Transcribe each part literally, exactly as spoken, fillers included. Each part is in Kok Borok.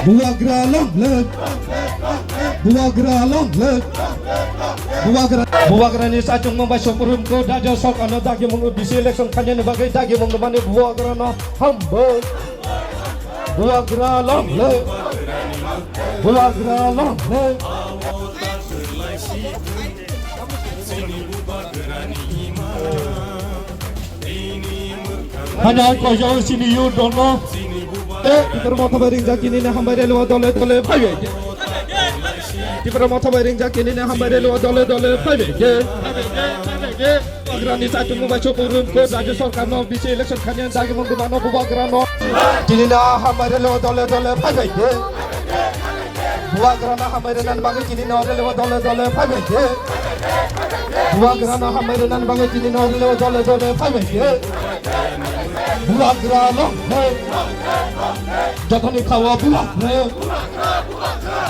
Bubagra long live. Bubagra long live. Bubagra. Bubagrani sachungma bai Supreme Court Rajya Sarkarno dagimung B C election khainani bagwi dagimung mani Bubagrano hambai. Bubagra long live. Bubagra long live. Hanya koyo sini yu dono. Eh, Tipra Motha bai ringjak kinini hambai relo dole dole phaibai. Tipra Motha bai ringjak kinini hambai relo dole dole phaibai. Bubagrani sachungma bai Supreme Court Rajya Sarkarno B C election khainani dagimung mano Bubagrano. Kinini hambai relo dole dole phaibai. Bubagrano hambai rwnani bagwi kinini relo dole dole phaibai khe. Bubagrano hambai rwnani bagwi kinini relo dole dole phaibai khe. Bubagrano hai. Jotoni khawa Bubagra.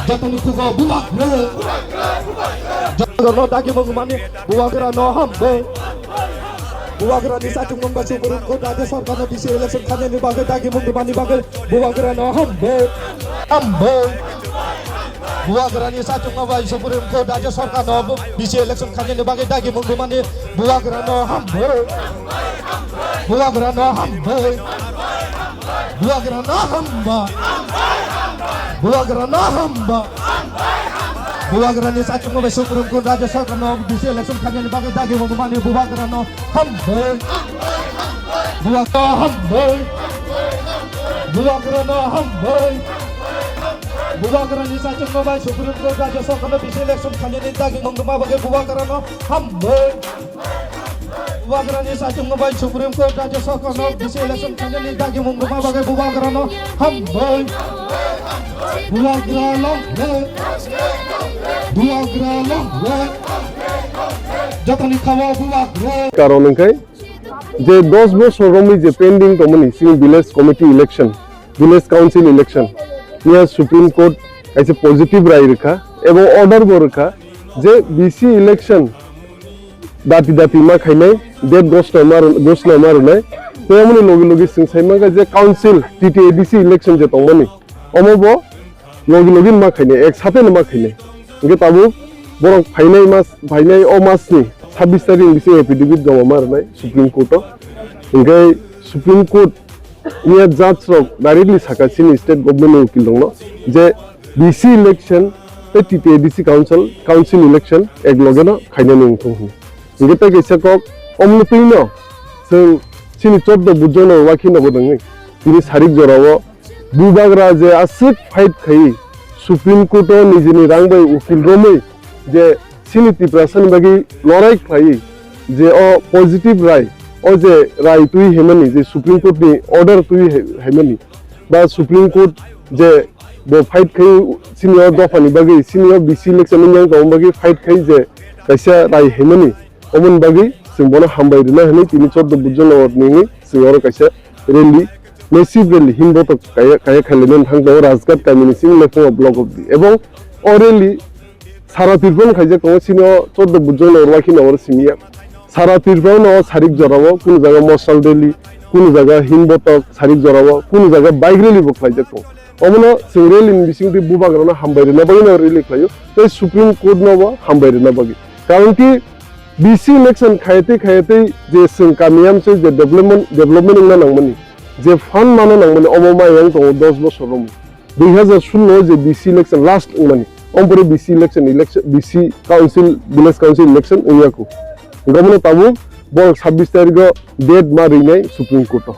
Jotoni khugo Bubagra. Jotoni dagimung mani Bubagrano hambai. Bubagrani sachungma bai Supreme Court Rajya Sarkarno B C election khainani bagwi dagimung mani bagwi Bubagrano hambai. Hambai. Bubagrani sachungma bai Supreme Court Rajya Sarkarno B C election khainani bagwi dagimung mani Bubagrano hambai. Bubagrano hambai. Bubagrano hamba. Bubagrano hamba. Bubagrani sachungma bai Supreme Court Rajya Sarkarno B C election khainani bagwi dagimung mani Bubagrano hambai. Bubagrano hambai. Bubagrano hambai. Bubagrani sachungma bai Supreme Court Rajya Sarkarno B C election khainani dagimung bagwi Bubagrano hambai. Bubagrani sachungma bai Supreme Court Rajya Sarkarno B C election khainani dagimung bagwi Bubagrano hambai. Bubagra long live. Bubagra long live. Jotoni khawa Bubagra. Karon hwnkhe je dos bosor romwi je pending tongmani chini village committee election, village council election niya Supreme Court kaisa positive rai rwkha ebong order bo rwkha je B C election dati dati ma khainai, date gosna ma rw-, gosna ma rwnai. Tei amoni logi logi chwng sai mankha je council T T A D C election je tongmani, omo bo logi logi ma khainai, ek sate no ma khainai. Hingke tabuk borok phainai mas, phainai o mas ni sabbish tarikh ni bising affidavit joma ma rwnai Supreme Court o. Hingke Supreme Court niya judge rok directly saka chini state government ni ukil rok no je B C election tei T T A D C council, council election ek loge no khainani wngthung hwnwi. Hingke tei kaisa kok omoni twi no chwng chini choddo bujok no wakhi nogo dongwi tini sarik jora o Bubagra je aswk fight khai Supreme Court o nijini rang bai ukil romwi je chini Tiprasa ni bagwi lorai khlai je o positive rai, o je rai twi himani je Supreme Court ni order twi hai-, haimani ba Supreme Court je bo fight khai chini o dopha ni bagwi chini o B C election ni yang tong bagwi fight khai je kaisa rai himani omoni bagwi chwng bono hambai rwna hwnwi tini choddo bujok no nini chwng oro kaisa rally, massive rally, himbotok kaya, kaya khailai nani thang tongo Rajghat kamini simi Lephunga block of the. Ebong o rally sara Tripura no khaijak tongo, sini o choddo bujok no rwakhi no oro simi ya. Sara Tripura no o sarik jora o, kunu jaga mosal rally, kunu jaga himbotok sarik jora o, kunu jaga bike rally bo khlaijak tongo. Omono chwng rally ni bising twi bubagra no hambai rwna bagwi no rally khlaio, tei Supreme Court no bo hambai rwna bagwi. Karon ki B C election khayatwi khayatwi je chwng kami amchoi je development, development wngna nangmani, je fund mana nangmani, omo ma yang tongo dos bosor romwi. Dui hazar sullo je B C election last wngmani, ompore B C election, election, B C council, village council election wngyaku. Hingke omono tabuk borok sabbish tarikh o date ma rinai Supreme Court o.